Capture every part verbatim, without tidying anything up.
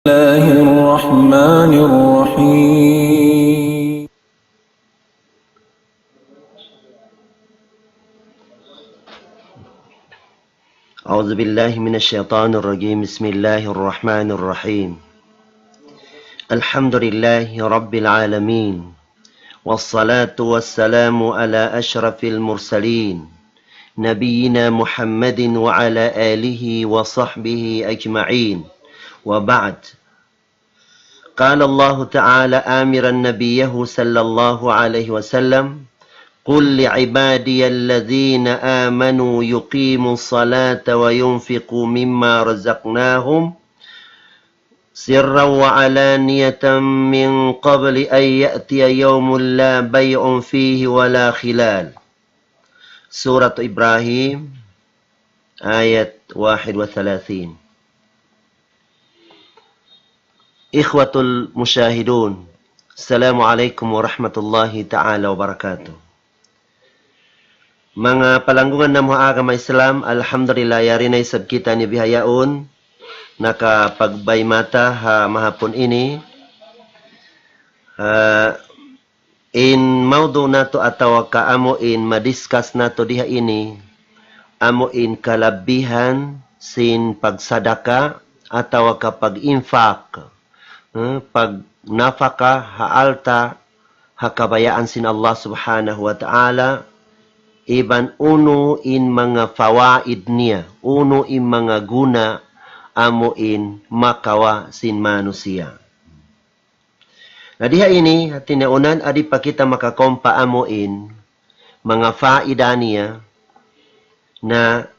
الله الرحمن الرحيم. أعوذ بالله من الشيطان الرجيم. بسم الله الرحمن الرحيم. الحمد لله رب العالمين. والصلاة والسلام على أشرف المرسلين نبينا محمد وعلى آله وصحبه أجمعين. وبعد. قال الله تعالى آمرا نبيه صلى الله عليه وسلم: قل لعبادي الذين آمنوا يقيموا الصلاة وينفقوا مما رزقناهم سرا وعلانية من قبل أن يأتي يوم لا بيع فيه ولا خلال. سورة إبراهيم، آية واحد وثلاثين. إخوة المشاهدون، السلام عليكم ورحمة الله تعالى وبركاته. Manga palanggungan namu' ha agama Islam, alhamdulillah, yari na isab kita ini bihaun, nakapagbaymata ha mahapun ini. Ah, in maudu' natu' atawa ka amu in madiscuss natu' diha ini, amu in kalabihan sin pagsadaka atawa ka pag-infak, eh, pagnapaka ha alta' ha kabayaan sin Allah Subhanahu wa Ta'ala, iban unu in manga fawaid niya, unu in manga guna amu in makawa' sin manusiya'. Na diha ini, hati niya unan, di' pa kita makakumpa amu in manga faida niya, na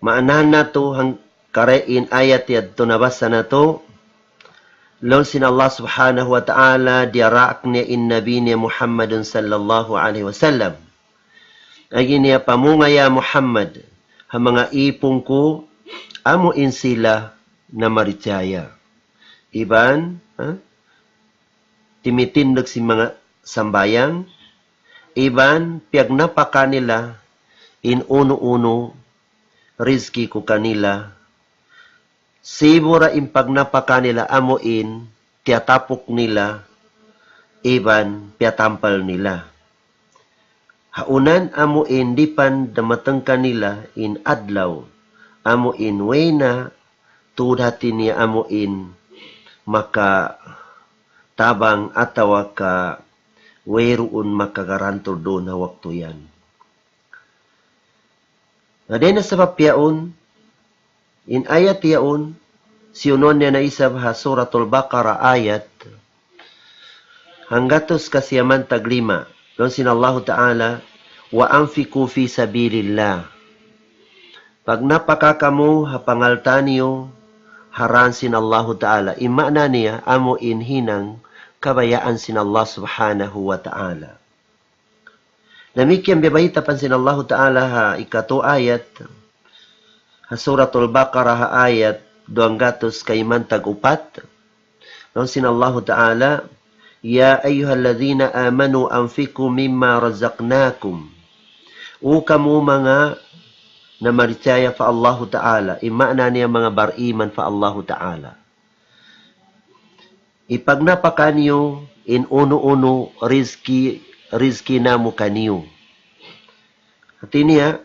maanahan natu' hangkari in ayat yadtu nabasa natu', laung sin Allah Subhanahu wa Ta'ala, diyaraak niya in Nabi niya Muhammadun sallallahu alayhi wasallam. Agi niya, pamung ya Muhammad ha manga ipun ku, amu in sila namarjaya, iban, ha, timitindug sin manga sambahayang, iban piyagnapaka nila in unu-unu rizki ku kanila, sibu' da in pagnapaka nila amu in tiyatapuk nila iban piyatampal nila. Ha unan amu in dipan damatang kanila in adlaw, amu in way na tuud hati niya amu in makatabang atawa ka wayruun makagarantul duun ha waktu yan. Na dayn ha sabab yaun, in ayat yaun, siyunuan niya na isab ha Suratul Baqarah ayat hanggatus kasiyaman taglima. Laung sin Allahu Ta'ala, وأنفقوا في سبيل الله. Pagnapaka kamu ha pangalta' niyu ha dān sin Allahu Ta'ala. In maana niya, amu in hinang kabayaan sin Allah Subhanahu wa Ta'ala. Damikkiyan biyabayta' pa sin Allahu Ta'ala ha ikatu ayat, ha Suratul Baqarah ha ayat duwanggatus kayman tag-upat. Laung sin Allahu Ta'ala, يا أيها الذين آمنوا أنفقوا مما رزقناكم. O kamu manga namarjaya pa Allahu Ta'ala, in maana niya manga bariman pa Allahu Ta'ala. Ipagnapaka niyu in unu-unu rizki, rizki namu' kaniyu. Hati niya,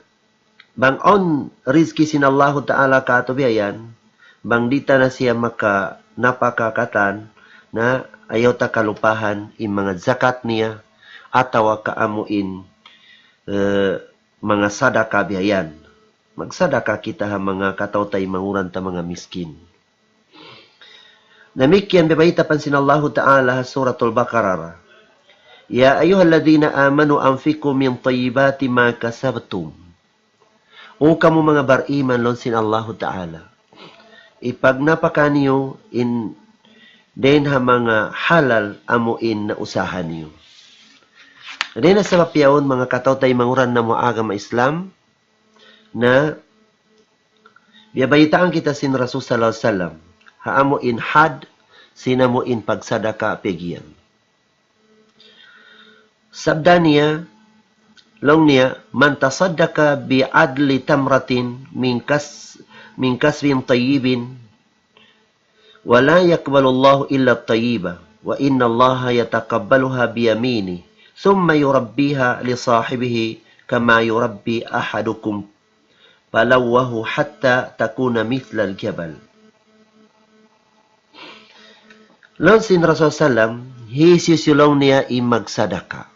bang awn rizki sin Allahu Ta'ala kātu' biya' yan, bang di' ta na siya makanapaka katan, na ayaw ta kalupahan in manga zakat niya, atawa ka amu in, eh, manga sadaka biya' yan. Magsadaka kita ha manga kataw-taymanghuran ta manga miskin. Damikkiyan biyabayta' pa sin Allahu Ta'ala ha Suratul Baqarah. يا أيها الذين آمنوا أنفقوا من طيبات ما كسبتم. O kamu manga bariman, laung sin Allahu Ta'ala, ipagnapaka niyu in dayn ha manga halal amu in nausaha niyu. Dayn ha sabab yaun, manga kataw-taymanghuran namu' agama Islam, na biyabaytaan kita sin Rasul sallallahu alayhi wasallam ha amu in had sin amu in pagsadaka piyag'iyan. Sabda niya, laung niya, من تصدق بعدل تمرة من كس-، من كسب طيب ولا يقبل الله إلا الطيبة، وإن الله يتقبلها بيمينه، ثم يربيها لصاحبه كما يربي أحدكم فلوه حتى تكون مثل الجبل. Laung sin Rasul sallam, hisiyu-siyu laung niya in magsadaka.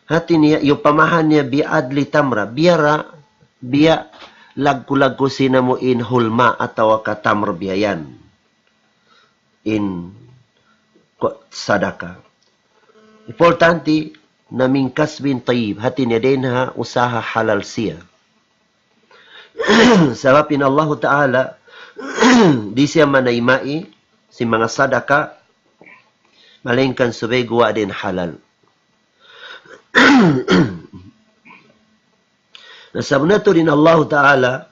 Hati niya, iyupamahan niya biya' adli tamra, biya' ra, biya' laggu'-laggu' sin amu in hulma atawa ka tamr biya' yan. In ku-, sadaka. Importante na min kasbin tayyib, hati niya dayn ha usaha halal siya. Sabab in Allahu Ta'ala, di' siya manayma' sin manga sadaka, malayngkan subay guwa' dayn halal. Na sabunnal tuud in Allahu Ta'ala,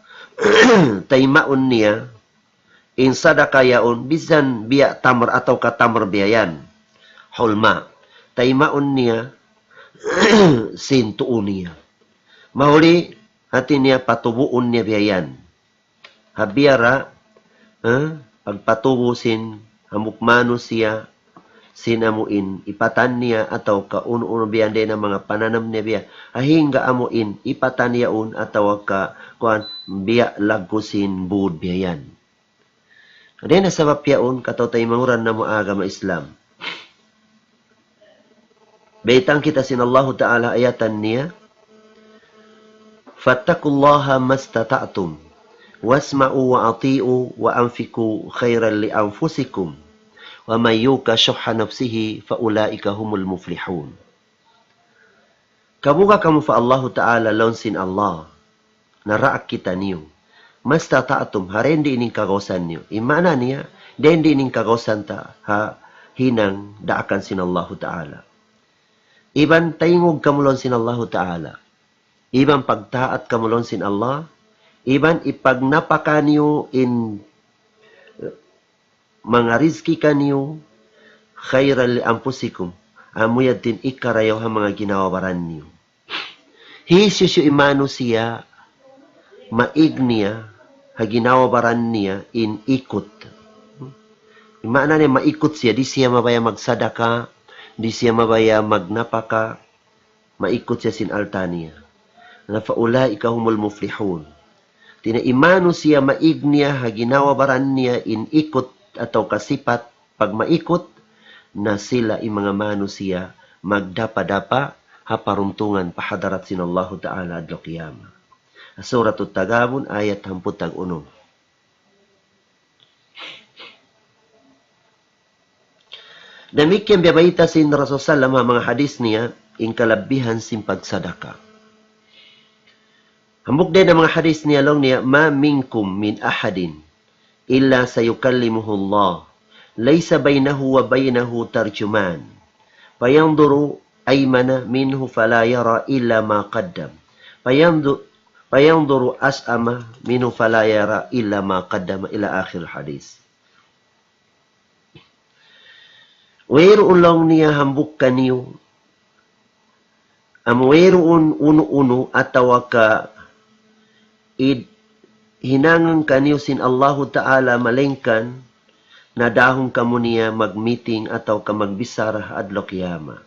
taymaun niya, in sadaka yaun, bisan biya' tamr atawa ka tamr biya' yan. Hulma. Taymaun niya, sin tuu niya. Mahuli, hati niya patubuun niya biya' yan. Ha biya' ra, eh, pagpatubu sin hambuuk manusiya', sin amu in ipatan niya atawa ka unu-unu biya' yan dayn ha manga pananam niya biya'. Hangga amu in ipatan yaun atawa ka kuwan biya' laggu' sin būd biya' yan. Dayn ha sabab yaun kataw-taymanghuran namu' agama Islam. Baytaan kita sin Allahu Ta'ala ayatan niya, فاتقوا الله ما استطعتم واسمعوا وأطيعوا وأنفقوا خيرا لأنفسكم ومن يوق شح نفسه فأولئك هم المفلحون. Kabuga' kamu pa Allahu Ta'ala, laung sin Allah. Na daak kitaniyu. ما استطعتم, ha dayn di in kagausan niyu. In maana niya, dayn di in kagausan ta ha hinang daakan sin Allahu Ta'ala. Iban tayngug kamu laung sin Allahu Ta'ala. Iban pagtaat kamu laung sin Allah. Iban ipagnapaka niyu in manga rizki kaniyu, خيرا لأنفسكم, amu yadtu in hikarayaw ha manga ginhawa-baran niyu. Hisiyu-siyu in manusiya', maig niya, ha ginhawa-baran niya, in ikut. In maana niya maikut siya, di' siya mabaya' magsadaka, di' siya mabaya' magnapaka, maikut siya sin alta' niya. Na فأولئك هم المفلحون. Hati niya in manusiya' maig niya ha ginhawa-baran niya in ikut atawa ka sipat pagmaikut, na sila in manga manusiya' magdapa-dapa ha paruntungan pa hadarat sin Allahu Ta'ala adlaw qiyamah. Suratut Tagabun ayat hangpu' tag-unum. Damikkiyan biyabayta' sin Rasul sallam ha manga hadis niya, in kalabbihan sin pagsadaka. Hambuuk dayn ha manga hadis niya laung niya, ما منكم من أحد إلا سيكلمه الله ليس بينه وبينه ترجمان فينظر أيمن منه فلا يرى إلا ما قدم فينظر, فينظر أشأم منه فلا يرى إلا ما قدم إلى آخر الحديث. Wayruun laung niya hambuuk kaniyu, amu wayruun unu-unu atawa ka id hinangan kaniyu sin Allahu Ta'ala malaingkan nadahun kamu niya magmiting atawa ka magbichara ha adlaw qiyamah.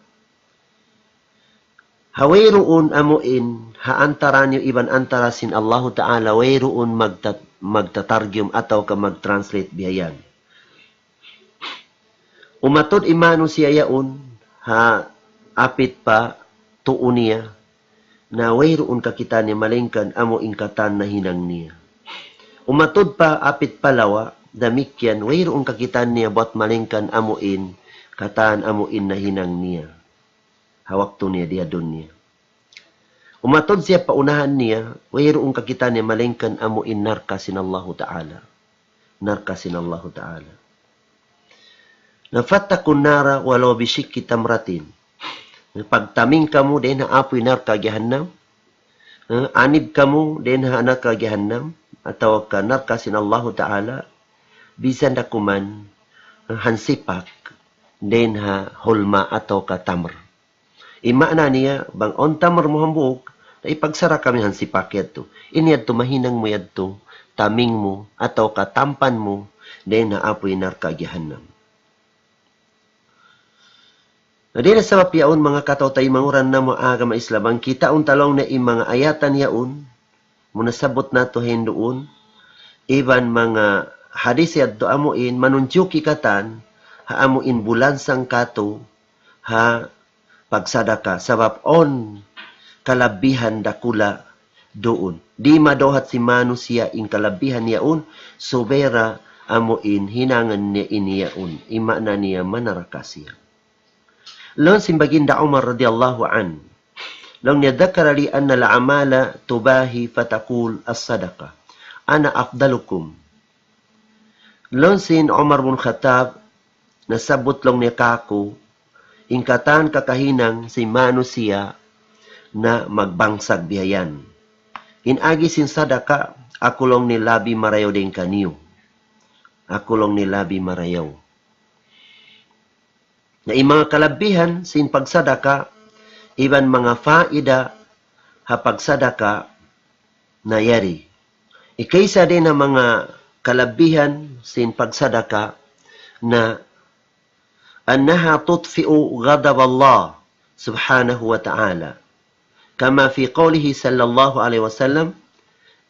Ha wayruun amu in, ha antara niyu iban antara sin Allahu Ta'ala, wayruun magta-, magtatarjum atawa ka magtranslate biya' yan. Umatud in manusiya' yaun, ha apit pa tuu niya, na wayruun kakitaan niya malaingkan amu in katan nahinang niya. Umatud pa apit pa lawa, damikkiyan, wayruun kakitaan niya bat malaingkan amu in katan amu in nahinang niya. Ha waktu niya di ha dunya. Umatud siya pa unahan niya, wayruun kakitaan niya malaingkan amu in narka' sin Allahu Ta'ala. Narka' sin Allahu Ta'ala. Na فاتقوا النار ولو بشق تمرة. Pagtaming kamu dayn ha apuy narka' jahannam. Eh, anib kamu dayn ha narka' jahannam, atawa ka narka' sin Allahu Ta'ala, bisan da kuman, eh, hansipak dayn ha hulma atawa ka tamr. In maana niya, bang awn tamr mu hambuuk, na ipagsara kami hansipak yadtu. In yadtu mahinang mu yadtu, taming mu, atawa ka tampan mu, dayn ha apuy narka' jahannam. Na dayn ha sabab yaun, manga kataw-taymanghuran namu' ha agama Islam, bang kitaun ta laung niya in manga ayatan yaun, amu nasabbut natu' hinduun, iban manga hadis yadtu amuin manunjuki katan, ha amuin bulansang katu', ha pagsadaka, sabab awn kalabihan dakula' duun. Di' madawhat sin manusiya' in kalabihan yaun, subay da amuin hinangan niya in yaun, in maana niya manaraka siya. Laung sin Baginda Umar radiyallahu anhu, laung niya, ذكر لي أن الأعمال تباهي فتقول الصدقة أنا أفضلكم. Laung sin Umar bin Khattab, nasabbut laung niya kāku', in katan kakahinang sin manusiya' na magbangsag bihayan. In agi sin sadaka, aku laung niya labi marayaw dayn kaniyu. Aku laung niya labi marayaw. Na in manga kalabihan sin pagsadaka, iban manga faida ha pagsadaka na yari. Ikaisa dayn ha manga kalabihan sin pagsadaka na أنها تطفئ غضب الله سبحانه وتعالى، كما في قوله صلى الله عليه وسلم: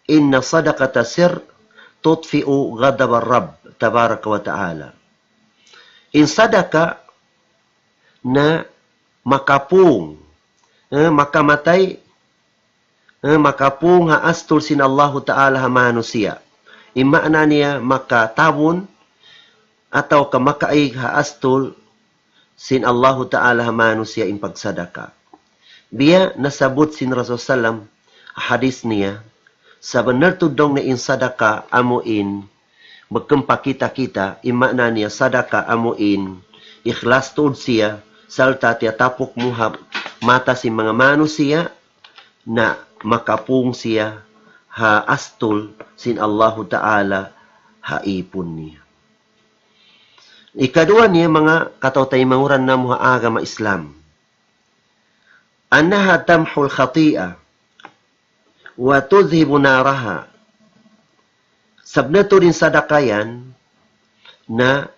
إن صدقة سر تطفئ غضب الرب تبارك وتعالى. In sadaka na makapung, eh, makamatay, eh, makapung ha astul sin Allahu Ta'ala ha manusiya'. In maana niya makatabun atawa ka makaig ha astul sin Allahu Ta'ala ha manusiya' in pagsadaka. Biya' nasabbut sin Rasul sallam hadis niya, sabunnal tuud laung niya in sadaka amuin magkampakita-kita, in maana niya sadaka amuin ikhlas tuud siya, sarta' tiyatapuk mu ha mata sin manga manusiya', na makapung siya ha astul sin Allahu Ta'ala ha ipun niya. Ikaduwa niya, manga kataw-taymanghuran namu' ha agama Islam. أنها تمحو الخطيئة وتذهب نارها. Sabunnal tuud in sadaka yan na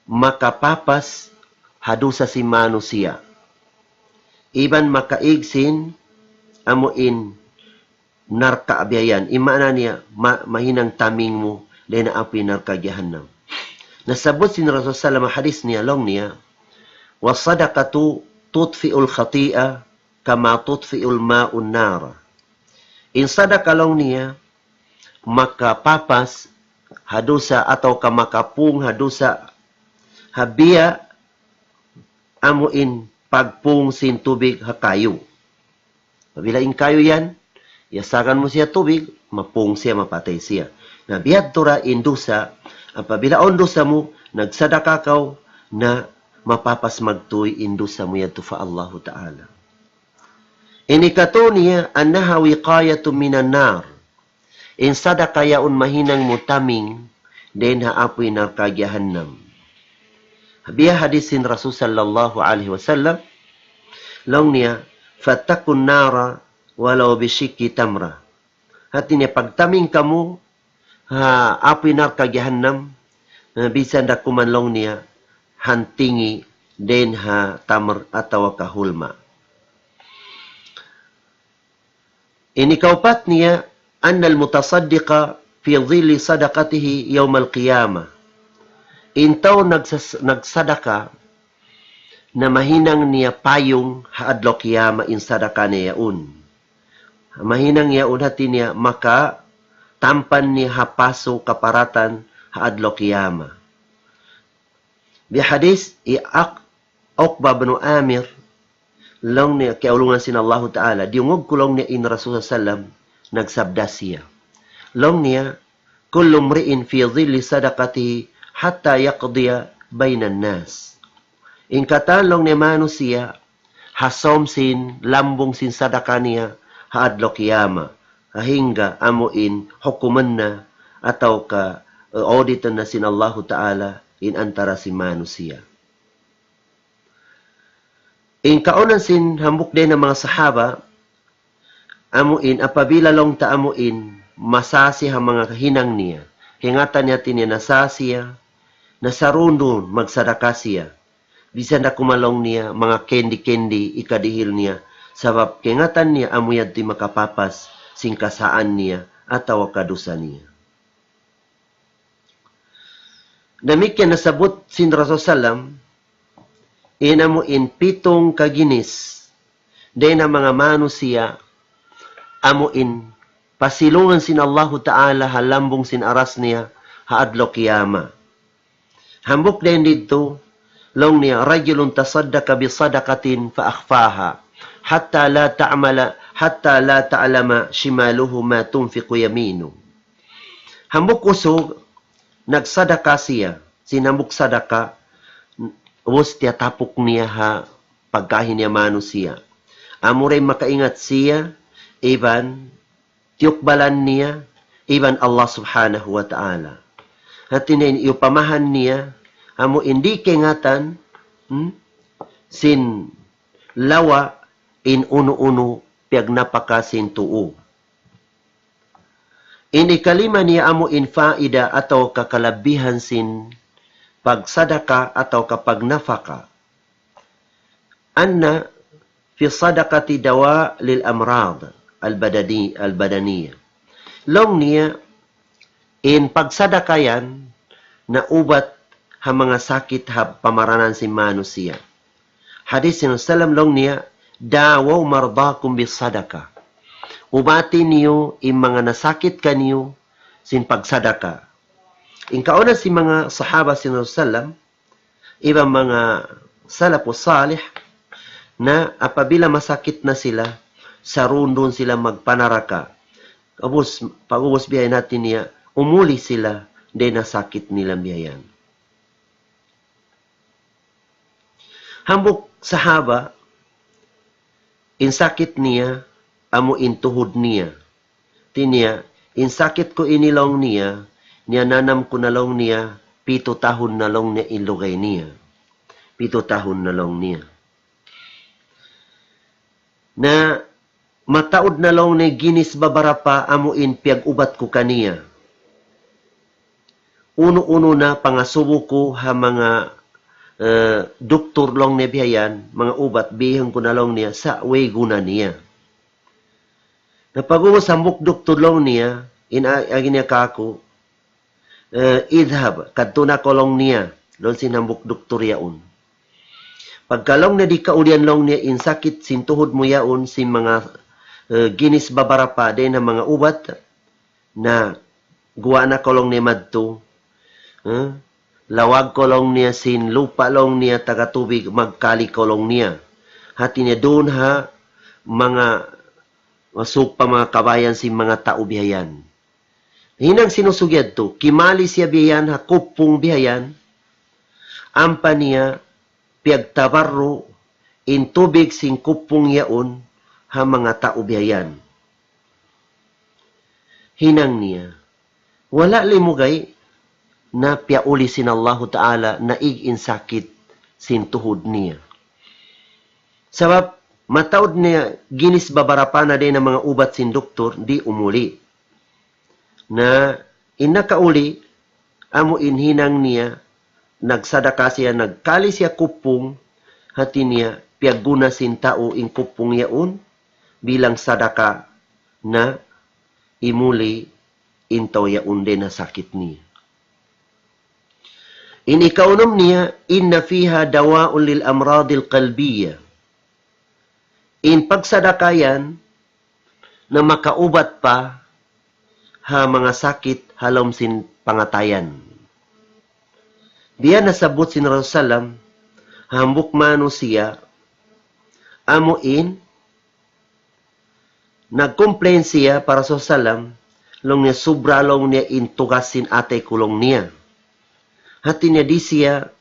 makapapas ha dusa sin manusiya'. Iban makaig sin amuin narka' biya' yan. In maana niya, ma-, mahinang taming mu dayn ha api narka' jahannam. Nasabbut sin Rasul sallam hadis niya, laung niya, والصدقة تطفئ الخطيئة كما يطفئ الماء النار. In sadaka laung niya, makapapas ha dusa atawa ka makapung ha dusa, ha biya' amuin pagpung sin tubig ha kayu. Apabila in kayu yan, iyasagan mu siya tubig, mapung siya, mapatay siya. Na biya' hādtu ra in dusa, apabila awn dusa mu, nagsadaka kaw, na mapapas magtuy in dusa mu yadtu pa Allahu Ta'ala. In ikatu niya, أنها وقاية من النار. In sadaka yaun mahinang mu taming dayn ha api narka' jahannam. Biya' hadis sin Rasul sallallahu alayhi wasallam, laung niya, فاتقوا النار ولو بشق تمرة. Hāti niya, pagtaming kamu ha api narka' jahannam, eh, bisan da kuman laung niya, hantingi dayn ha tamr atawa ka hulma. In ikaupat niya, أن المتصدق في ظل صدقته يوم القيامة. In tau nagsas-, nagsadaka, na mahinang niya payung ha adlaw qiyamah in sadaka niya yaun. Mahinang yaun hāti niya makatampan niya ha pasu' kaparatan ha adlaw qiyamah. Biya' hadis hi Ak-, Uqbah bin Amir, laung niya, kiyaulungan sin Allahu Ta'ala, diyungug ku laung niya in Rasul sallam, nagsabda siya. Laung niya, كل امرئ في ظل صدقته حتى يقضي بين الناس. In katan laung niya manusiya', ha sawm sin lambung sin sadaka niya ha adlaw qiyamah, hangga amuin hukuman na atawa ka, eh, auditan na sin Allahu Ta'ala in antara sin manusiya'. In kaunan sin hambuuk dayn ha manga sahaba, amuin apabila laung ta amuin masasi ha manga hinang niya, Kaingatan niya hati niya nasa siya, nasarundun magsadaka siya. Bisan da kuman laung niya, manga kendi-kendi hikadihil niya, sabab kaingatan niya amu yadtu in makapapas sin kasaan niya atawa kadusa niya. Damikkiyan nasabbut sin Rasul sallam, in amu in pitung kaginis dayn ha manga manusiya', amu in pasilungan sin Allahu Ta'ala ha lambung sin aras niya ha adlaw kiyamat. Hambuuk dayn didtu, laung niya, رجل تصدق بصدقة فأخفاها حتى لا تعمل حتى لا تعلم شماله ما تنفق يمينه. Hambuuk usug, nagsadaka siya, sin hambuuk sadaka, ubus tiyatapuk niya ha pagkahi niya manusiya'. Amura in makaingat siya, iban tiyukbalan niya, iban Allah Subhanahu wa Ta'ala. Hati niya in iyupamahan niya, amu in di' kaingatan, hmm, sin lawa in unu-unu piyagnapaka sin tuu. In ikalima niya amu in faida atawa kakalabihan sin pagsadaka atawa kapagnapaka. أن في الصدقة دواء للأمراض البدني-، البدنية. Laung niya, in pagsadaka yan, naubat ha manga sakit ha pamaranan sin manusiya'. Hadis sin Rasul sallam laung niya, داووا مرضاكم بالصدقة. Ubati niyu in manga nasakit kaniyu sin pagsadaka. In kauna sin manga sahaba sin Rasul sallam, iban manga salafus salih, na apabila masakit na sila, sarundun sila magpanaraka. Ubus, pag'ubus biya' yan hati niya, umuli sila dayn ha sakit nila biya' yan. Hambuuk sahaba, in sakit niya, amu in tuhud niya. Hati niya, in sakit ku ini laung niya, niyananam ku na laung niya, pitu tahun na laung niya in lugay niya. Pitu tahun na laung niya. Na mataud na laung niya ginis babarapa amu in piyag-ubat ku kaniya. Unu-unu na pangasubu ku ha manga, eh, duktur laung niya biya' yan, manga ubat, bihang ku na laung niya, sa' way guna niya. Na pag'ubus hambuuk duktur laung niya, in a-, agi niya kāku', eh, اذهب, kadtu na kaw laung niya, laung sin hambuuk duktur yaun. Pagka laung niya di' kaulian laung niya in sakit sin tuhud mu yaun, sin manga, eh, ginis babarapa, dayn ha manga ubat, na guwa' na kaw laung niya madtu, eh, lawag kaw laung niya sin lupa' laung niya taga tubig, magkali kaw laung niya. Hati niya duun ha manga masuk pa manga kabayan sin manga tau biya' yan. Hinang sin usug yadtu, kimali siya biya' yan ha kupung biya' yan, ampa niya piyagtabarru' in tubig sin kupung yaun ha manga tau biya' yan. Hinang niya, wala' limugay na piyauli sin Allahu Ta'ala naig in sakit sin tuhud niya. Sabab mataud niya ginis babarapa na dayn ha manga ubat sin duktur, di' umuli. Na in nakauli, amu in hinang niya, nagsadaka siya, nagkali siya kupung, hati niya, piyagguna sin tau in kupung yaun, bilang sadaka na imuli in tau yaun dayn ha sakit niya. In ikaunum niya, إن فيها دواء للأمراض القلبية. In pagsadaka yan, na makaubat pa ha manga sakit ha lawm sin pangatayan. Biya' nasabbut sin Rasul sallam, hambuuk manusiya', amu in, nag-complain siya pa Rasul sallam, laung niya subra laung niya in tugas sin atay ku laung niya. Hati niya di' siya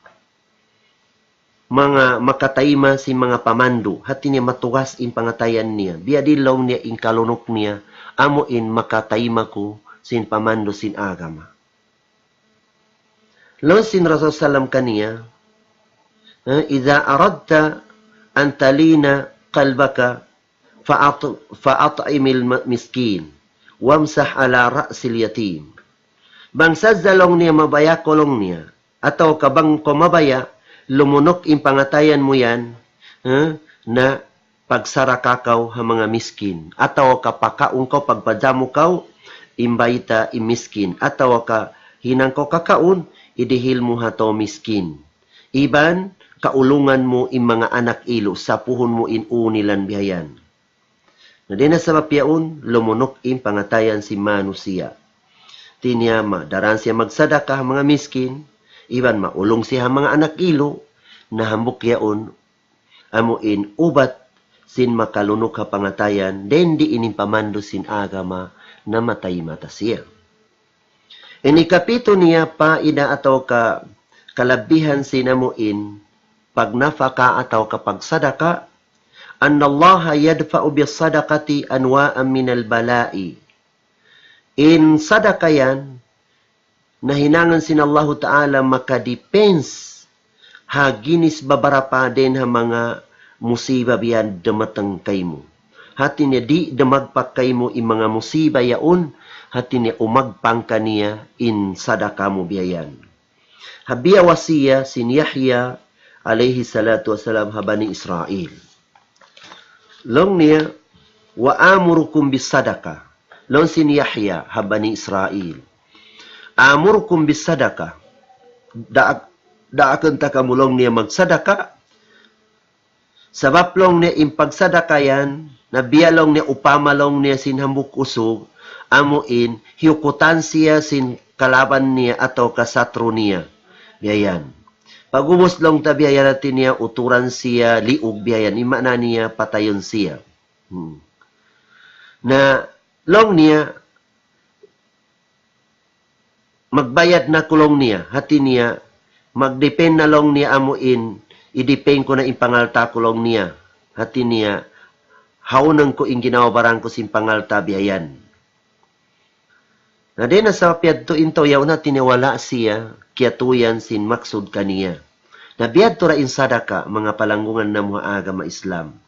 manga makataima sin manga pamandu', hati niya matugas in pangatayan niya. Biya' diin laung niya in kalunuk niya, amu in makataima ku sin pamandu' sin agama. Laung sin Rasul sallam kaniya, eh, إذا أردت أن تلين قلبك فأط-، فأطعم الم-، المسكين وامسح على رأس اليتيم. Bang sadja laung niya mabaya' kaw laung niya, atawa ka bang kaw mabaya', lumunuk in pangatayan mu yan, ha, na pagsadaka kaw ha manga miskin, atawa ka pakaun kaw, pagpajamu kaw, in bayta' in miskin, atawa ka hinang kaw kakaun, idihil mu ha tau miskin. Iban kaulungan mu in manga anak ilu', sapuhun mu in ū nilan bihayan. Na dayn ha sabab yaun, lumunuk in pangatayan sin manusiya'. Hati niya ma-, daran siya magsadaka ha manga miskin, iban maulung siya ha manga anak ilu', na hambuuk yaun, amu in ubat sin makalunuk ha pangatayan, dayn di ini pamandu' sin agama, na matay mata siya. In hikapitu niya paida atawa ka kalabihan sin amu in pagnapaka atawa ka pagsadaka, أن الله يدفع بالصدقة أنواعا من البلاء. In sadaka yan, nahinangan sin Allahu Ta'ala makadipens ha ginis babarapa dayn ha manga musiba biya' yan dumatung kaymu. Hati niya di' dumagpak kaymu in manga musiba yaun, hati niya umagpang kaniya in sadaka mu biya' yan. Ha biya' wasiya sin Yahya alayhi salatu wassalam ha Bani Israil. Laung niya, وآمركم بالصدقة. Laung sin Yahya ha Bani Israil. آمركم بالصدقة. Daak-, daakan ta kamu laung niya magsadaka. Sabab laung niya in pagsadaka yan, na biya' laung niya upama laung niya sin hambuuk usug, amu in hiyukutan siya sin kalaban niya atawa ka satru niya. Biya' yan. Pag'ubus laung ta biya' yan hati niya uturan siya liug biya' yan. In maana niya patayun siya. Hmm. Na laung niya, magbayad na ku laung niya, hati niya, magdipin na laung niya amu in, idipin ku na in pangalta' ku laung niya, hati niya, hawnu ku in ginhawa-baran ku sin pangalta' biya' yan. Na dayn ha sabab yadtu in tau yaun hati niya wala' siya kiyatuyan sin maksud kaniya. Na biya' yadtu ra in sadaka, manga palanggungan namu' ha agama Islam.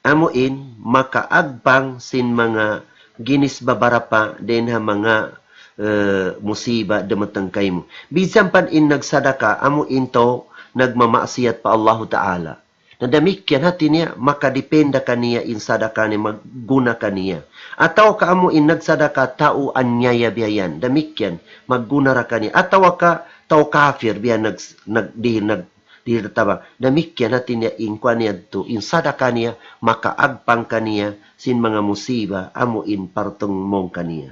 Amu in makaagpang sin manga ginis babarapa dayn ha manga, eh, musiba dumatung kaymu. Bisan pa in nagsadaka, amu in tau nagmamaksiyat pa Allahu Ta'ala. Na damikkiyan hati niya, makadipinda kaniya in sadaka niya, magguna kaniya. Atawa ka amu in nagsadaka tau anyaya biya' yan. Damikkiyan, magguna ra kaniya. Atawa ka tau kafir biya' nag-, nag-, di-, nag-, di' tabang. Damikkiyan hati niya in kuwan niya yadtu, in sadaka niya, makaagpang kaniya, sin manga musiba, amu in partumung kaniya.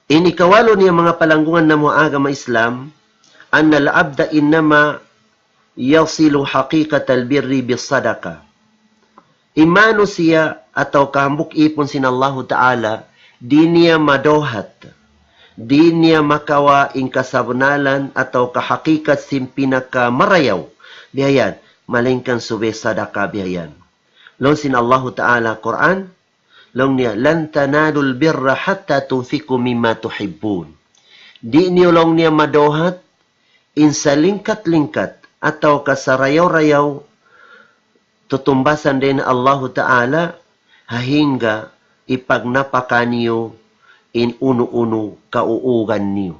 In ikawalu niya manga palanggungan namu' ha agama Islam, أن العبد إنما يصل حقيقة البر بالصدقة. In manusiya' atawa ka hambuuk ipun sin Allahu Ta'ala, di' niya madawhat, di' niya makawa' in kasabunnalan atawa ka hakikat sin pinakamarayaw, biya' yan, malaingkan subay sadaka biya' yan. Laung sin Allahu Ta'ala Qur'an, laung niya, لن تنالوا البر حتى تنفقوا مما تحبون. Di' niyu laung niya madawhat, in salingkat-lingkat, atawa ka sarayaw-rayaw, tutumbasan dayn ha Allahu Ta'ala, hangga ipagnapaka niyu in unu-unu kauugan niyu.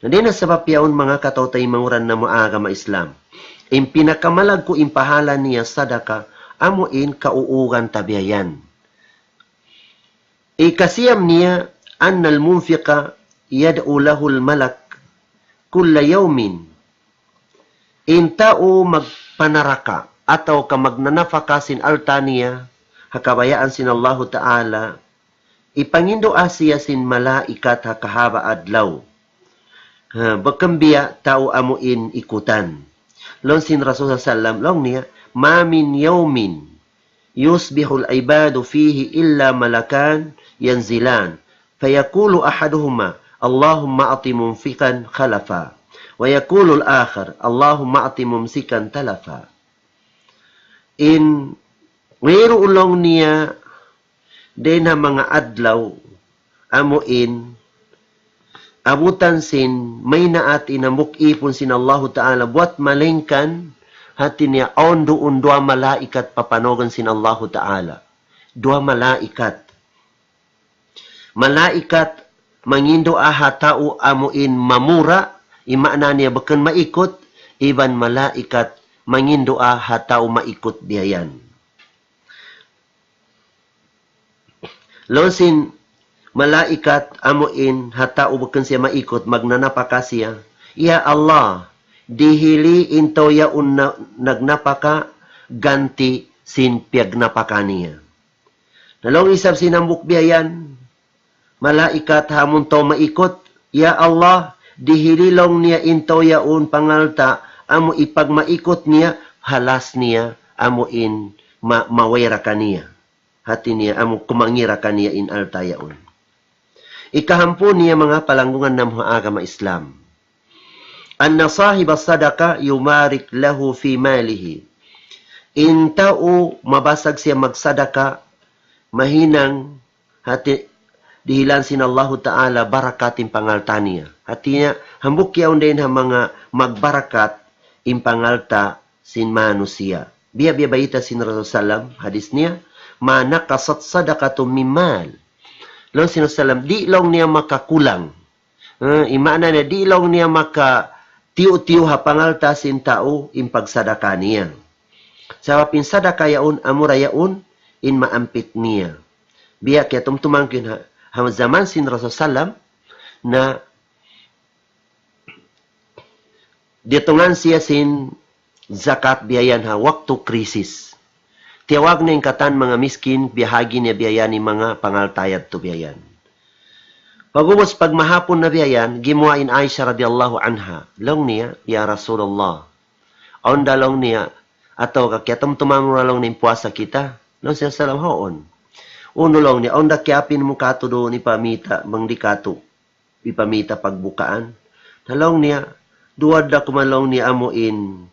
Na dayn ha sabab yaun manga kataw-taymanghuran namu' ha agama Islam. In pinakamalaggu' in pahala niya sadaka, amu in kauugan ta biya' yan. Ikasiyam niya, أن المنفق يدعو له الملك كل يوم. In tau magpanaraka atawa ka magnanapaka sin alta' niya, ha kabayaan sin Allahu Ta'ala, ipanginduwaa siya sin malaikat ha kahaba' adlaw. Ha, bukun biya' tau amu in ikutan. Laung sin Rasul sallallahu alayhi wasallam, laung niya, ما من يوم يصبح العباد فيه إلا ملكان ينزلان، فيقول أحدهما: اللهم أعط منفقا خلفا، ويقول الآخر: اللهم أعط ممسكا تلفا. In wayruun laung niya dayn ha manga adlaw amu in abutan sin maynaat in hambuuk ipun sin Allahu Ta'ala buwat malaingkan hati niya awn duun duwa malaikat papanugan sin Allahu Ta'ala. Duwa malaikat. malaikat manginduwaa ha tau amu in mamura, in maana niya bukun maikut, iban malaikat manginduwaa ha tau maikut biya' yan. Laung sin malaikat amu in ha tau bukun siya maikut, magnanapaka siya, "Ya Allah, dihili in tau yaun na nagnapaka ganti' sin piyagnapaka niya." Na laung isab sin hambuuk biya' yan, malaikat ha amun tau maikut, "Ya Allah, dihili laung niya in tau yaun pangalta' amu in pagmaikut niya, halas niya amu in ma-, mawera kaniya." Hati niya amu kumangira kaniya in alta' yaun. Ikahangpu' niya manga palanggungan namu' ha agama Islam. أن صاحب الصدقة يبارك له في ماله. In tau mabasag siya magsadaka, mahinang hati dihilan sin Allahu Ta'ala barakat in pangalta' niya. Hati niya, hambuuk yaun dayn ha manga magbarakat in pangalta' sin manusiya'. Biya', biya' bayta' sin Rasul sallam, hadis niya, "ما نقصت صدقة من مال." Laung sin Rasul sallam, di' laung niya makakulang. Eh, in maana niya, di' laung niya makatiyu'-tiyu' ha pangalta' sin tau in pagsadaka niya. Sabab in sadaka yaun, amura yaun, in maampit niya. Biya' kiyatumtuman ku in ha, ha jaman sin Rasul sallam, na diyatungan siya sin zakat biya' yan ha waktu krisis. Tiyawag niya in katan manga miskin, biyahagi niya biya' yan in manga pangalta' yadtu biya' yan. Pag'ubus pagmahapun na biya' yan, gimuwa' in Aisha radiyallahu anha. Laung niya, "Ya Rasulullah, awn da," laung niya, "atawa ka kiyatumtuman mu na," laung niya, "in puasa kita?" Laung sin Rasul sallam, "Huun." "Unu," laung niya, "awn da kiyapin mu katu' duun hipamita', bang di' katu' hipamita' pagbukaan?" Na laung niya, "Duwa da kuman," laung niya, "amu in,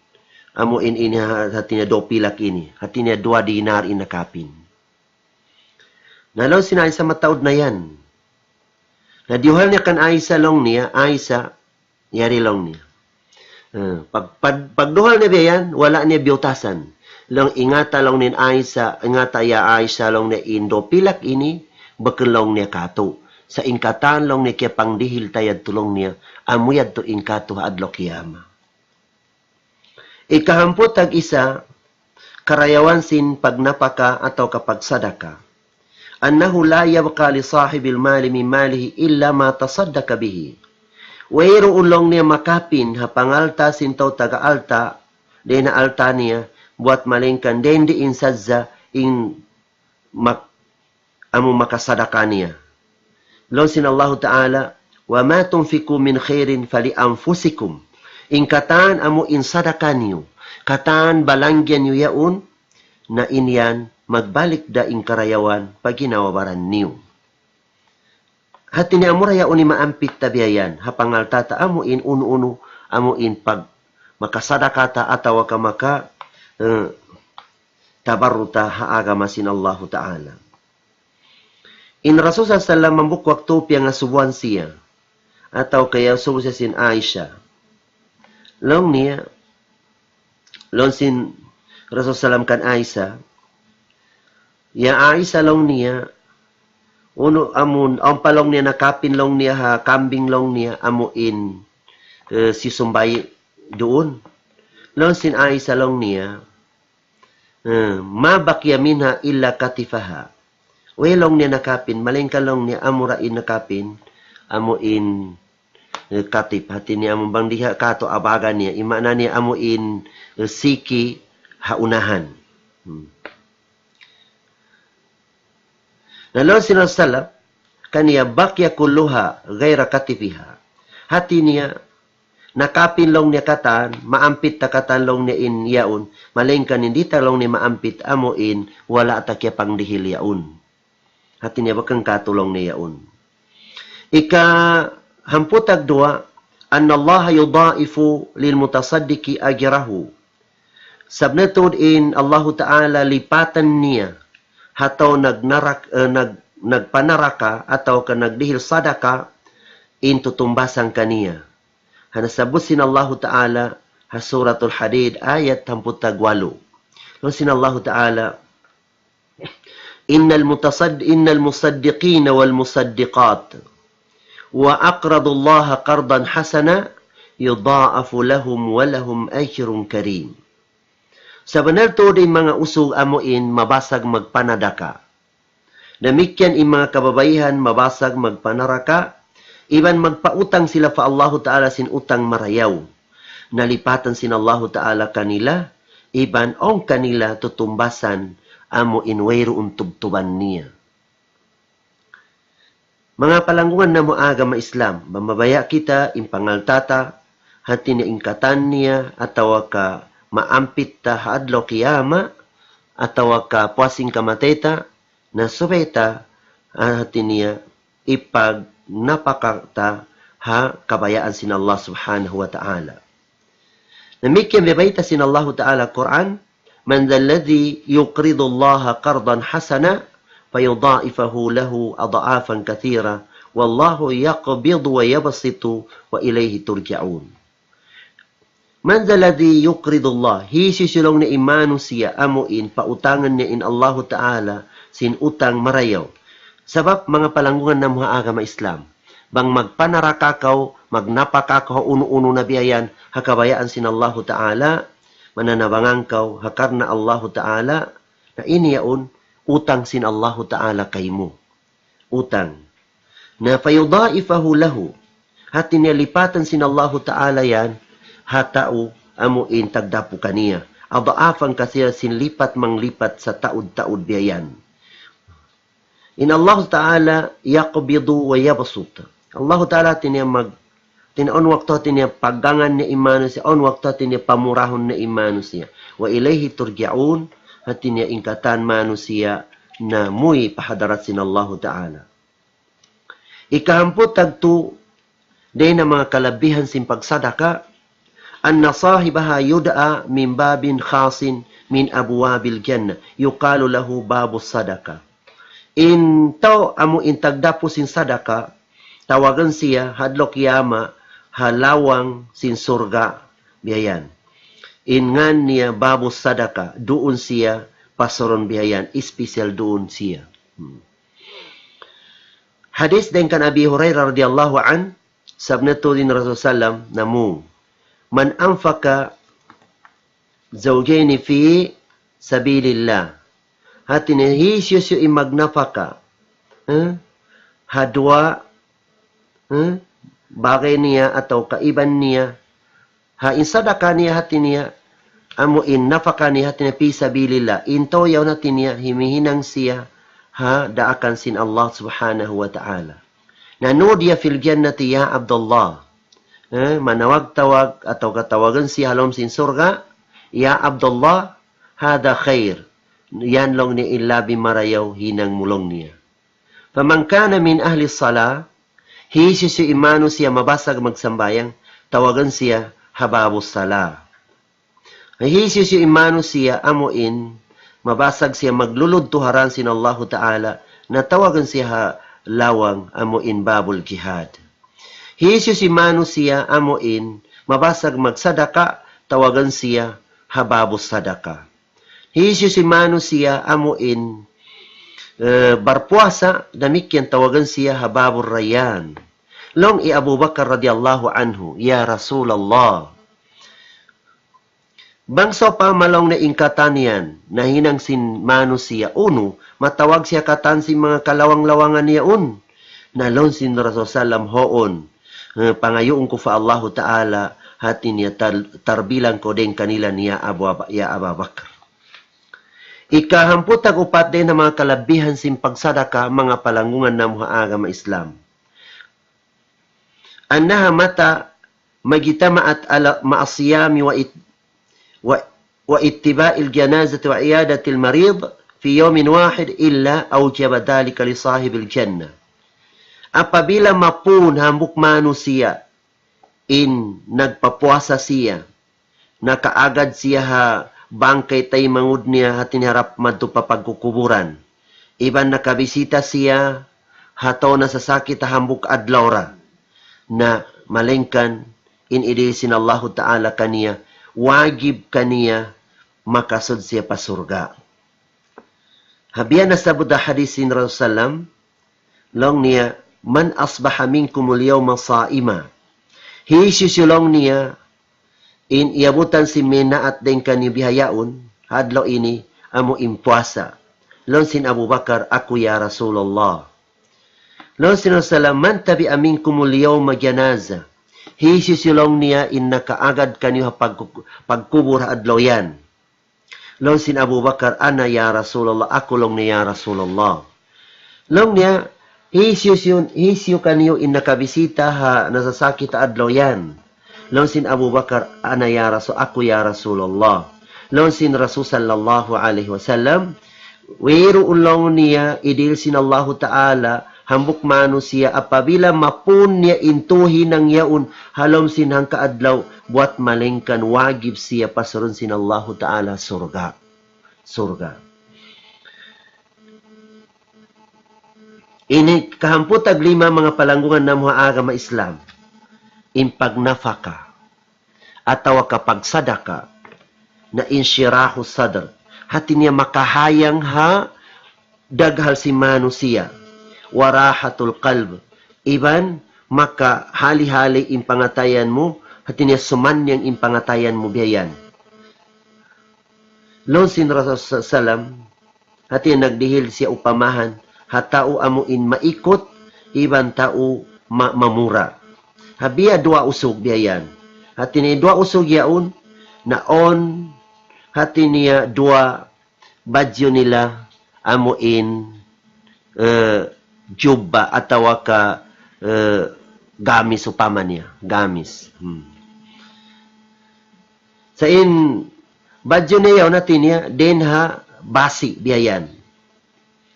amu in ini ha-, hati niya duwa pilak ini. Hati niya duwa dinar in nakapin." Na laung sin Aisha, "Mataud na yan." Na diyuhal niya kan Aisha laung niya, "Aisha, yari," laung niya. Eh, pag, pag, pagduhal niya biya' yan, wala' niya biyutasan. Laung, "Ingata," laung niya, "Aisha, ingata ya Aisha," laung niya, "in duwa pilak ini, bukun," laung niya, "katu'. Sa' in katan," laung niya, "kiyapangdihil ta yadtu," laung niya, "amu yadtu in katu' ha adlaw qiyamah." Ikahangpu' tag-isa, karayawan sin pagnapaka atawa ka pagsadaka. أنه لا يبقى لصاحب المال من ماله إلا ما تصدق به. Wayruun laung niya makapin ha pangalta' sin tau taga alta', dayn ha alta' niya, buwat malaingkan dayn diin sadja in mak-, amu makasadaka niya. Laung sin Allahu Ta'ala, "وما تنفقوا من خير فلأنفسكم." In katan amu in sadaka niyu, katan balanggiya niyu yaun, na in yan magbalik da in karayawan pa ginhawa-baran niyu. Hati niya amura yaun in maampit ta biya' yan ha pangalta' ta, amu in unu-unu, amu in pag makasadaka ta atawa ka maka, eh, tabarru ta ha agama sin Allahu Ta'ala. In Rasul sallallahu alayhi wasallam hambuuk waktu piyangasubuhan siya, atawa ka iyasubu siya sin Aisha. Laung niya, laung sin Rasul sallam kan Aisha, "Ya Aisha," laung niya, "unu amun, awn pa," laung niya, "nakapin," laung niya, "ha kambing," laung niya, "amu in, eh, sisumbayi' duun?" Laung sin Aisha laung niya, eh, "ما بقي منها إلا قطيفها." Way laung niya nakapin, malaingkan laung niya amura in nakapin, amu in, eh, qatif, hati niya amu bang diha katu' abaga niya, in maana niya amu in, eh, siki ha unahan. Hmm. Na laung sin Rasul sallam kaniya, "بقي كلها غير قطيفها." Hati niya, nakapin laung niya katan, maampit ta katan laung niya in yaun, malaingkan in di' ta laung niya maampit amu in wala' ta kiyapangdihil yaun. Hati niya bukun katu' laung niya yaun. Ikahangpu' tagduwa, أن الله يضاعف للمتصدق أجره. Sabab tuud in Allahu Ta'ala lipatan niya ha tau nagnarak-, eh, nag-, nagpanaraka atawa ka nagdihil sadaka in tutumbasan kaniya. Ha nasabbut sin Allahu Ta'ala ha Suratul Hadid ayat hangpu' tagwalu. Laung sin Allahu Ta'ala, إن المتصد إن المصدقين والمصدقات وأقرضوا الله قرضا حسنا يضاعف لهم ولهم أجر كريم. Sabunnal tuud in manga usug amu in mabasag magpanadaka. Damikkiyan in manga kababaihan mabasag magpanaraka, iban magpautang sila pa Allahu Ta'ala sin utang marayaw. Nalipatan sin Allahu Ta'ala kanila, iban awn kanila tutumbasan amu in wayruun tubtuban niya. Manga palanggungan namu' agama Islam, bang mabaya' kita in pangalta' ta, hati niya in katan niya, atawa ka maampit ta ha adlaw qiyamah, atawa ka puas sin kamatay ta, na subay ta, ah, hati niya, ipagnapaka ta ha kabayaan sin Allah Subhanahu wa Ta'ala. Damikkiyan biya' bayta' sin Allahu Ta'ala Qur'an, من ذا الذي يقرض الله قرضا حسنا فيضاعفه له أضعافا كثيرة والله يقبض ويبسط وإليه ترجعون. من ذا الذي يقرض الله, hisiyu-siyu laung niya in manusiya' amu in pautangan niya in Allahu Ta'ala sin utang marayaw. Sabab manga palanggungan namu' ha agama Islam, bang magpanaraka kaw, magnapaka kaw ha unu-unu na biya' yan, ha kabayaan sin Allahu Ta'ala, mananabangan kaw, ha karna' Allahu Ta'ala, na ini yaun, utang sin Allahu Ta'ala kaymu. Utang. Na فيضاعفه له. Hati niya lipatan sin Allahu Ta'ala yan, ha tau amu in tagdapu kaniya. أضعافا كثيرة, sin lipat manglipat sataud-taud biya' yan. In Allahu Ta'ala يقبض ويبسط. Allahu Ta'ala hati niya mag-, hati niya awn waktu hati niya paggangan niya in manusiya', awn waktu hati niya pamurahun niya in manusiya'. وإليه ترجعون, hati niya in katan manusiya' na muwi' pa hadarat sin Allahu Ta'ala. Ikahangpu' tagtu, dayn ha manga kalabihan sin pagsadaka, أن صاحبها يدعى من باب خاص من أبواب الجنة يقال له باب الصدقة. In tau amu in tagdapu sin sadaka, tawagan siya ha adlaw qiyamah ha lawang sin surga' biya' yan. In ngan niya باب الصدقة, duun siya pasurun biya' yan, special duun siya. Hmm. Hadith dayn kan Abi Hurairah radiyallahu anhu, sabda tuud in Rasul sallam, namu', من أنفق زوجين في سبيل الله. Hati niya, hisiyu-siyu in magnapaka, eh, ha duwa, eh, bagay niya atawa kaiban niya, ha in sadaka niya hati niya, amu in napaka niya hati niya في سبيل الله. In tau yaun hati niya himihinang siya ha daakan sin Allah Subhanahu wa Ta'ala. Na نودي في الجنة يا عبد الله. Eh, manawag-tawag atawa katawagan siya ha lawm sin surga', يا عبد الله هذا خير. Yan laung niya in labi marayaw hinang mu laung niya. فمن كان من أهل الصلاة, hisiyu-siyu in manusiya' mabasag magsambahayang, tawagan siya ha باب الصلاة. Hisiyu-siyu in manusiya' amu in mabasag siya maglulud tuharan sin Allahu Ta'ala, na tawagan siya ha lawang amu in باب الجهاد. Hisiyu-siyu in manusiya' amu in mabasag magsadaka, tawagan siya ha باب الصدقة. Hisiyu-siyu in manusiya' amu in, eh, barpuasa, damikkiyan tawagan siya ha باب الريان. Laung hi Abu Bakar radiyallahu anhu, "Ya Rasulullah, bang sawpama laung niya in katan yan nahinang sin manusiya', unu, matawag siya katan sin manga kalawang-lawangan niya yaun?" Na laung sin Rasul sallam, "Huun, eh, pangayuun ku pa Allahu Ta'ala, hati niya tar-, tarbilang kaw dayn kanila niya Abu Aba-, ya Aba Bakar." Ikahangpu' tag-upat dayn ha manga kalabihan sin pagsadaka, manga palanggungan namu' ha agama Islam. أنها متى ما اجتمعت على، مع الصيام وات-، و-، واتباع الجنازة وعيادة المريض في يوم واحد إلا أوجب ذلك لصاحب الجنة. Apabila mapun hambuuk manusiya' in nagpapuasa siya, nakaagad siya ha bangkay taymanghud niya hati niya harap madtu pa pagkukuburan. Iban nakabisita siya ha tau nasasakit ha hambuuk adlaw ra. Na malayngkan in idihil sin Allahu Ta'ala kaniya, wajib kaniya makasud siya pa surga'. Ha biya' nasabbut ha hadith sin Rasul sallam, laung niya, "Man asbaha minkumul yawma sa'ima." Hisiyu-siyu laung niya, in iyabutan sin minaat dayn kaniyu bihaun, ha adlaw ini, amu in puasa. Laung sin Abu Bakar, "Aku ya Rasulullah." Laung sin Rasul sallam, "Man tabi'a minkumul yawma janaza." Hisiyu-siyu laung niya in nakaagad kaniyu ha pag-, pagkubul ha adlaw yan. Laung sin Abu Bakar, "Ana ya Rasulullah, aku laung niya ya Rasulullah." Laung niya, "Hisiyu-siyu, hisiyu kaniyu in nakabisita ha nasasakit ha adlaw yan?" Laung sin Abu Bakar, "Ana ya Rasul, aku ya Rasulullah." Laung sin Rasul sallallahu alayhi wasallam, "Wayruun laung niya idihil sin Allahu Ta'ala hambuuk manusiya' apabila mapun niya in tū hinang yaun ha lawm sin hangka adlaw, buwat malaingkan wajib siya pasurun sin Allahu Ta'ala surga'." Surga'. Ini kahangpu' tag lima manga palanggungan namu' ha agama Islam. In pagnapaka atawa ka pagsadaka na inshirahu sadr. Hati niya makahayang ha daghal sin manusiya'. Wa rahatul qalb. Iban makahali-hali in pangatayan mu, hati niya sumannang in pangatayan mu biya' yan. Laung sin Rasul sa-, sallam, hati nagdihil siya upamahan, ha tau amu in maikut, iban tau ma-, mamura. Ha biya' duwa usug biya' yan. Hati niya duwa usug yaun, na awn, hati niya duwa badju' nila amu in, eh, jubba atawa ka, eh, gamis upama niya, gamis. Hmm. Sa' in badju' niya yaun hati niya, dayn ha basi' biya' yan.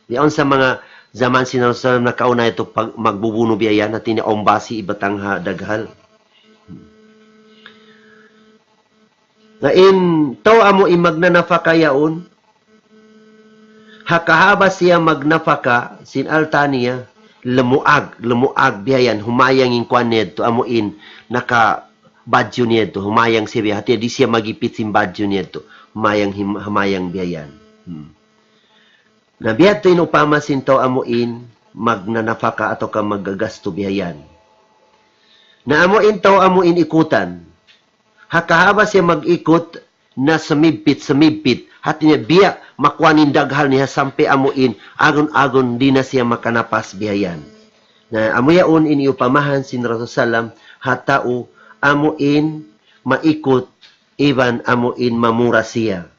Yaun sa manga jaman sin Rasul nakauna yadtu pag-, magbubunu biya' yan, hati niya awn basi' ibatang ha daghal. Na in tau amu in magnanapaka yaun, ha kahaba' siya magnapaka sin alta' niya, lumuag, lumuag biya' yan, humayang in kuwan niya yadtu, amu in nakabadju' niya yadtu, humayang siya biya', hati di' siya magipit sin badju' niya yadtu, humayang him-, humayang biya' yan. Hmm. Na biya' yadtu in upama sin tau amu in magnanapaka atawa ka maggagastu biya' yan. Na amu in tau amu in ikutan, ha kahaba' siya mag-ikut, na sumigpit, sumigpit. Hati niya biya' makuan in daghal niya sampay amu in agun-agun di' na siya makanapas biya' yan. Na amu yaun in iyupamahan sin Rasul sallam, ha tau amu in maikut iban amu in mamura siya.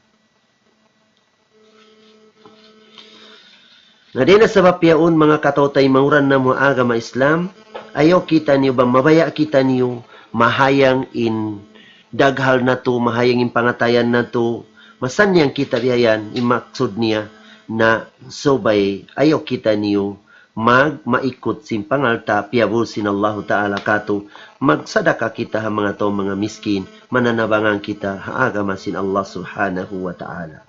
Na dayn ha sabab yaun, manga kataw-taymanghuran namu' ha agama Islam, ayaw kitaniyu ba mabaya' kitaniyu mahayang in daghal natu', mahayang in pangatayan natu', masannang kita biya' yan, in maksud niya na subay ayaw kitaniyu mag-, maikut sin pangalta' piyabul sin Allahu Ta'ala katu', magsadaka kita ha manga tau manga miskin, mananabangan kita ha agama sin Allah Subhanahu wa Ta'ala.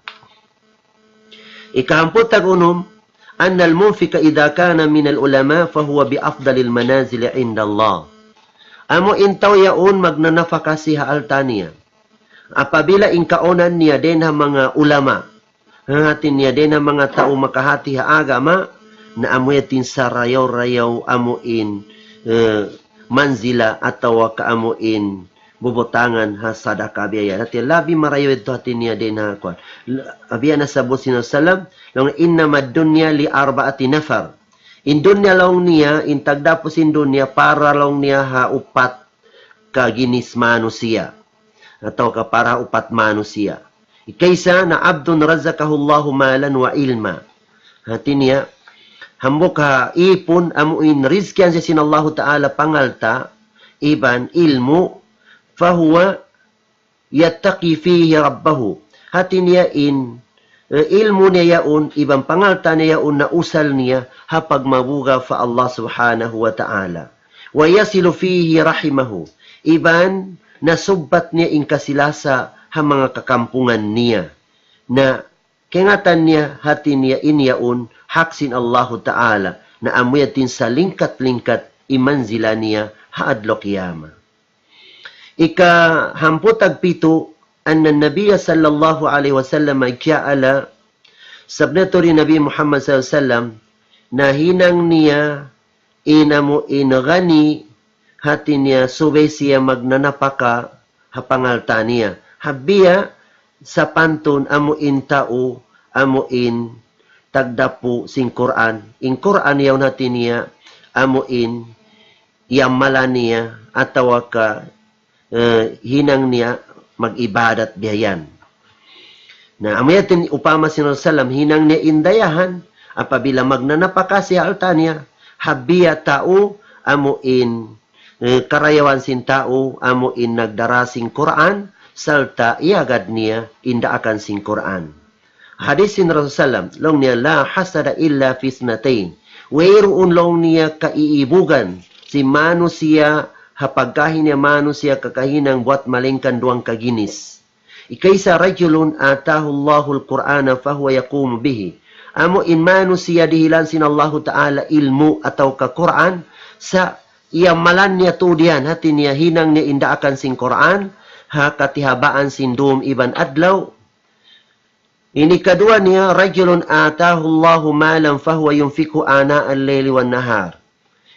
Ikahangpu' tag unum, أن المنفق إذا كان من العلماء فهو بأفضل المنازل عند الله. Amu in tau yaun magnanapaka siya ha alta' niya. Apabila in kaunan niya dayn ha manga ulama, hati niya dayn ha manga tau makahati ha agama, na amu yadtu in sarayaw-rayaw amu in, eh, manzila atawa ka amu in bubutangan ha sadaka biya' yan. Hati labi marayaw yadtu hati niya dayn ha kuwan. L-, biya' na sabbut sin Rasul sallam, laung, إنما الدنيا لأربعة نفر. In dunya laung niya, in tagdapu sin dunya, para laung niya ha upat ka ginis manusiya'. Atawa ka para ha upat manusiya'. Ikaisa na عبد رزقه الله مالا وعلما. Hati niya, hambuuk ha ipun amu in rizkihan siya sin Allahu Ta'ala pangalta', iban ilmu', فهو يتقي فيه ربه. Hati niya in, eh, ilmu' niya yaun, iban pangalta' niya yaun na usal niya, ha pagmabuga' pa Allah Subhanahu wa Ta'ala. ويصل فيه رحمه. Iban nasubbat niya in kasi-lasa ha manga kakampungan niya. Na kaingatan niya, hati niya in yaun, hak sin Allahu Ta'ala, na amu yadtu in salingkat-lingkat in manzila niya ha adlaw qiyamah. Ikahangpu' tag pitu, أن النبي صلى الله عليه وسلم جعل Sabda tuud hi Nabi Muhammad sallallahu alayhi wasallam, na hinang niya in amu in ghani, hati niya subay siya magnanapaka ha pangalta' niya. Ha biya' sapantun amu in tau, amu in tagdapu sin Qur'an. In Qur'an yaun hati niya, amu in iyamalan niya, atawa ka, eh, hinang niya mag-ibadat biya' yan. Na, amu yadtu in upama sin Rasulullah sallam, hinang niya in dayahan, apabila magnanapaka siya ha alta' niya, ha biya' tau, amu in, eh, karayawan sin tau, amu in nagdara sin Qur'an, sarta' iyagad niya in daakan sin Qur'an. Hadis sin Rasulullah sallam, laung niya, لا حسد إلا في اثنتين. Wayruun laung niya kaiibugan sin manusiya', ha pagkahi niya manusiya' kakahinang buwat malaingkan duwang kaginis. Ikaisa, رجل آتاه الله القرآن فهو يقوم به. Amu in manusiya' dihilan sin Allahu Ta'ala ilmu' atawa ka Qur'an, sa' iyamalan niya tuud yan, hati niya hinang niya in daakan sin Qur'an, ha katihabaan sin dum iban adlaw. Ini kaduwa niya, رجل آتاه الله مالا فهو ينفقه آناء الليل والنهار.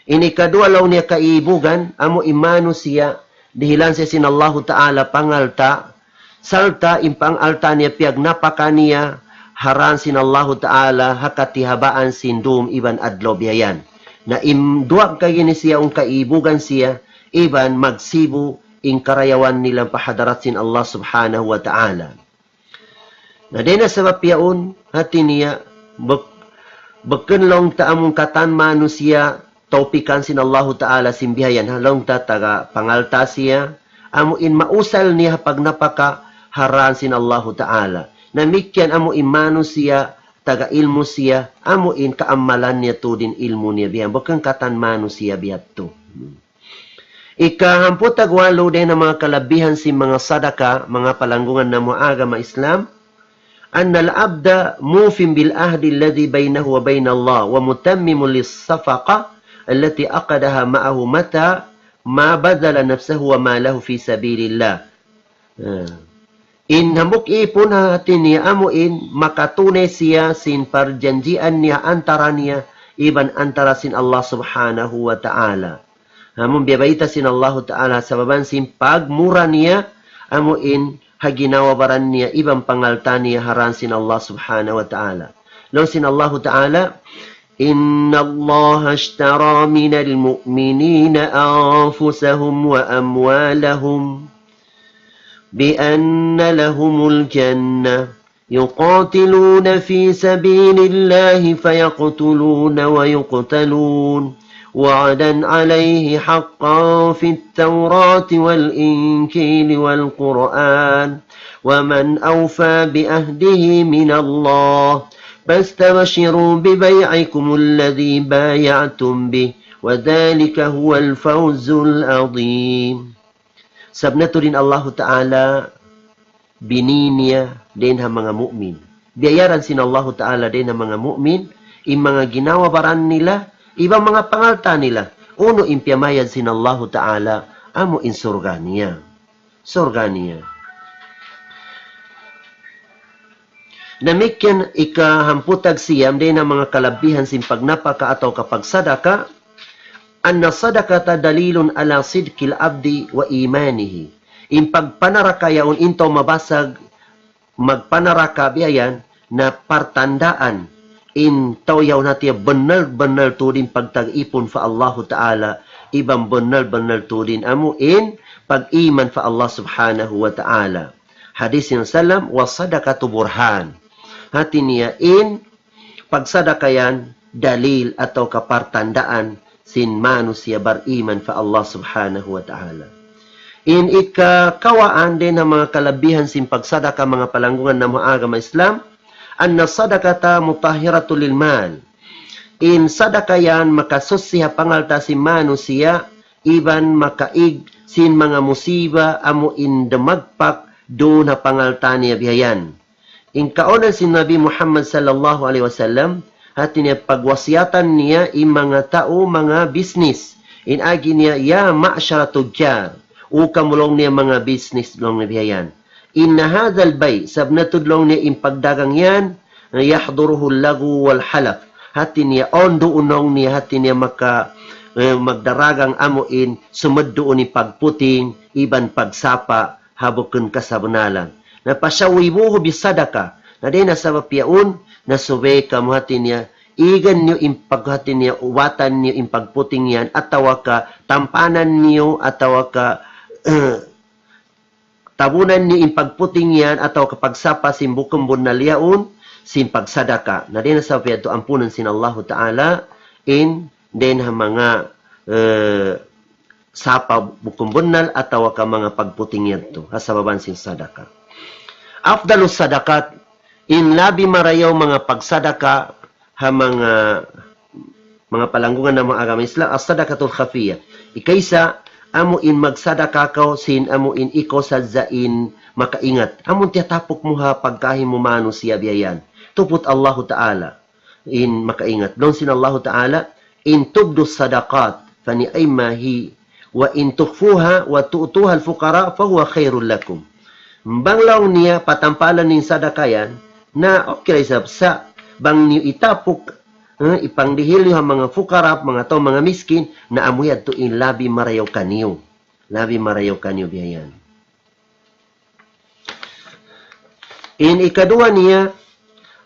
Ini kaduwa laung niya kaiibugan, amu in manusiya', dihilan siya sin Allahu Ta'ala pangalta', sarta' in pangalta' niya piyagnapaka niya, ha dān sin Allahu Ta'ala, ha katihabaan sin dum iban adlaw biya' yan. Na in duwa kaginis siya, in kaiibugan siya, iban magsibu' in karayawan nila pa hadarat sin Allah Subhanahu wa Ta'ala. Na dayn ha sabab yaun, hati niya, buk-, bukun laung ta amun katan manusiya', tawpikan sin Allahu Ta'ala sin biya' yan, ha, laung ta taga pangalta' siya, amu in mausal niya ha pagnapaka ha dān sin Allahu Ta'ala. Damikkiyan amu in manusiya', taga ilmu' siya, amu in kaamalan niya tuud in ilmu' niya biya' yan, bukun katan manusiya' biya' yadtu. Ika hangpu' tagwalu dayn ha manga kalabihan sin manga sadaka, manga palanggungan namu' agama Islam, أن العبد موف بالعهد الذي بينه وبين الله ومتمم للصفقة التي عقدها معه متى ما بذل نفسه وماله في سبيل الله. Ah. In hambuuk ipun hati niya amu in makatunay siya sin parjanjian niya antara niya iban antara sin Allah Subhanahu wa Ta'ala. Amu in biyabayta' sin Allahu Ta'ala sabab sin pagmura niya, amu in ha ginhawa-baran niya iban pangalta' niya ha dān sin Allah Subhanahu wa Ta'ala. Laung sin Allahu Ta'ala, إن الله اشترى من المؤمنين أنفسهم وأموالهم بأن لهم الجنة يقاتلون في سبيل الله فيقتلون ويقتلون وعدا عليه حقا في التوراة والإنجيل والقرآن ومن أوفى بعهده من الله فاستبشروا ببيعكم الذي بايعتم به وذلك هو الفوز العظيم. Sabab tuud in Allahu Ta'ala bini niya dayn ha manga mu'min. Biyayaran sin Allahu Ta'ala dayn ha manga mu'min, in manga ginhawa-baran nila, iban manga pangalta' nila. Unu in piyamayad sin Allahu Ta'ala, amu in surga' niya. Surga' niya. Damikkiyan ika hangpu' tagsiyam dayn ha manga kalabihan sin pagnapaka atawa ka pagsadaka, أن الصدقة دليل على صدق العبد وإيمانه. In pagpanaraka yaun in tau mabasag magpanaraka biya' yan, na partandaan in tau yaun hati niya bennal-bennal tuud in pagtag-ipun pa Allahu Ta'ala, iban bennal-bennal tuud in amu in pag-iman pa Allah Subhanahu wa Ta'ala. Hadis sin Rasulullah sallam, والصدقة برهان. Hati niya in pagsadaka yan dalil atawa ka partandaan sin manusiya' bariman pa Allah Subhanahu wa Ta'ala. In ikakawaan dayn ha manga kalabihan sin pagsadaka, manga palanggungan namu' agama Islam, أن الصدقة مطهرة للمال. In sadaka yan makasuchi ha pangalta' sin manusiya', iban makaig sin manga musiba amu in dumagpak duun ha pangalta' niya biya' yan. In kaunan sin Nabi Muhammad sallallahu alayhi wasallam, hati niya pagwasiyatan niya in manga tau manga bisnis. In agi niya, يا معشر التجار, O kamu laung niya manga bisnis laung niya biya' yan. إن هذا البيع, sabab tuud laung niya in pagdagang yan, يحضره اللغو والحلف. Hati niya, awn duun niya, hati niya maka, eh, magdaragang amu in, sumud duun in pagputing, iban pagsapa, ha bukun kasabnalan. Na فشوبوه بالصدقة. Na dayn ha sabab yaun, na subay kamu hati niya, igan niyu in pag-, hati niya, ubatan niyu in pagputing yan, atawa ka tampanan niyu, atawa ka, eh, tabunan niyu in pagputing yan, atawa ka pagsapa sin bukun bunnal yaun, sin pagsadaka. Na dayn ha sabab yadtu ampunan sin Allahu Ta'ala, in dayn ha manga, eh, sapa bukun bunnal atawa ka manga pagputing yadtu, ha sababan sin sadaka. أفضل الصدقات, in labi marayaw manga pagsadaka, ha manga, manga palanggungan namu' agama Islam, الصدقة الخفية. Ikaisa, amu in magsadaka kaw sin amu in ikaw sadja in makaingat. Amu in tiyatapuk mu ha pagkahi mu manusiya' biya' yan. Tuput Allahu Ta'ala in makaingat. Laung sin Allahu Ta'ala, إن تبدوا الصدقات فنعم هي وإن تخفوها وتؤتوها الفقراء فهو خير لكم. Bang laung niya patampalan in sadaka yan, na okay ra isab sa', bang niyu itapuk, eh, ipangdihil niyu ha manga fukara, manga tau, manga miskin, na amu yadtu in labi marayaw kaniyu. Labi marayaw kaniyu biya' yan. In ikaduwa niya,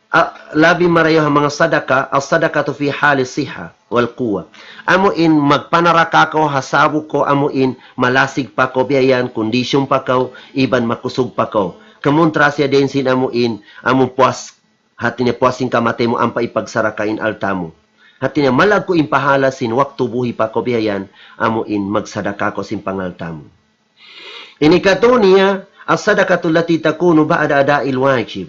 ah, labi marayaw ha manga sadaka, الصدقة في حال الصحة والقوة. Amu in magpanaraka kaw ha sabu kaw, amu in malasig pa kaw biya' yan, kondisyon pa kaw, iban makusug pa kaw. Kumuntra siya dayn sin amu in, amu puas, hati niya puas sin kamatay mu ampa ipagsadaka in alta' mu. Hati niya malaggu' in pahala sin waktu buhi' pa kaw biya' yan, amu in magsadaka kaw sin pangalta' mu. In ikatu niya, الصدقة التي تكون بعد أداء الواجب.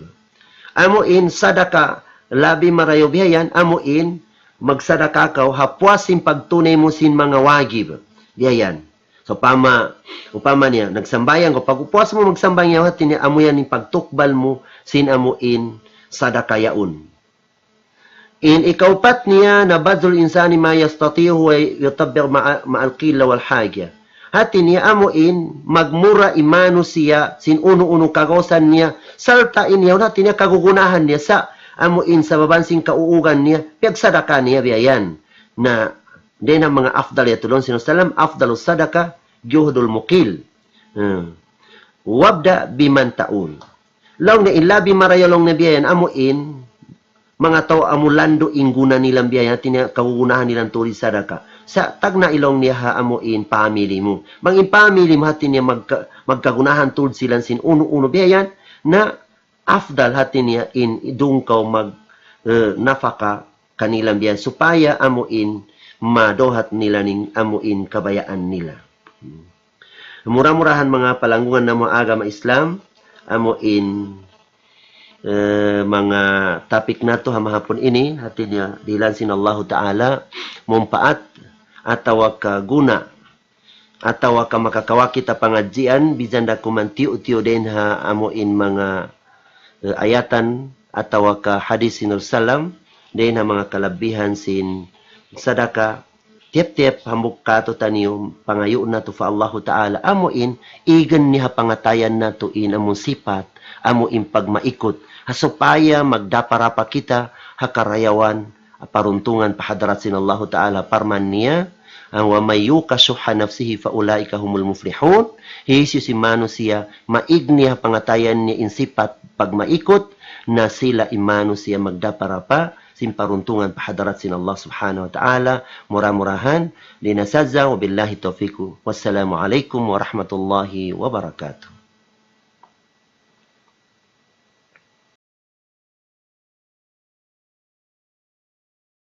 Amu in sadaka labi marayaw biya' yan, amu in magsadaka kaw ha puas sin pagtunay mu sin manga wajib. Biya' yan. So, upama, upama niya, nagsambahayang kaw, pag'ubus mu magsambahayang, hati niya amu yan in pagtukbal mu sin amu in sadaka yaun. In ikaupat niya, na بذل الإنسان ما يستطيع ويتبرع مع، مع القلة والحاجة. Hati niya amu in magmura in manusiya' sin unu-unu kagausan niya, sarta' in yaun hati niya kagunahan niya sa' amu in sababan sin kauugan niya, piyagsadaka niya biya' yan. Na, dayn ha manga afdal yadtu laung sin Rasul sallam, أفضل الصدقة جهد المقل. Hmm. وابدأ بمن تعول. Laung niya in labi marayaw laung niya biya' yan, amu in manga tau amu landu' in guna nila biya' yan, hati niya kagunahan nila tuud in sadaka. Sa' tagna' laung niya ha amu in family mu. Bang in family mu hati niya magka-, magkagunahan tuud sila sin unu-unu biya' yan, na afdal hati niya in duun kaw mag, eh, nafaka kanila biya' yan supaya amu in maduhat nila in amu in kabayaan nila. Hmm. Mura-murahan manga palanggungan namu' agama Islam, amu in, eh, manga topic natu' ha mahapun ini, hati niya dihilan sin Allahu Ta'ala, mumpaat, atawa ka guna, atawa ka makakawa' kita pangadjian, bisan da kuman tiyu'-tiyu' dayn ha amu in manga, eh, ayatan, atawa ka hadis sin Rasul sallam, dayn ha manga kalabihan sin sadaka, tiyap-tiyap hambuuk kātu'niyu, pangayu' natu' pa Allahu Ta'ala, amu in, igan niya ha pangatayan natu' in amu in sipat, amu in pagmaikut, ha supaya magdapa-rapa kita, ha karayawan, paruntungan pa hadarat sin Allahu Ta'ala, parman niya, ومن يوق شح نفسه فأولئك هم المفلحون, hisiyu-siyu in manusiya', maig niya ha pangatayan niya in sipat pagmaikut, na sila in manusiya' magdapa-rapa, sin paruntungan pa hadarat sin Allah Subhanahu wa Ta'ala, mura-murahan, di' na sadja, وبالله التوفيق. والسلام عليكم ورحمة الله وبركاته.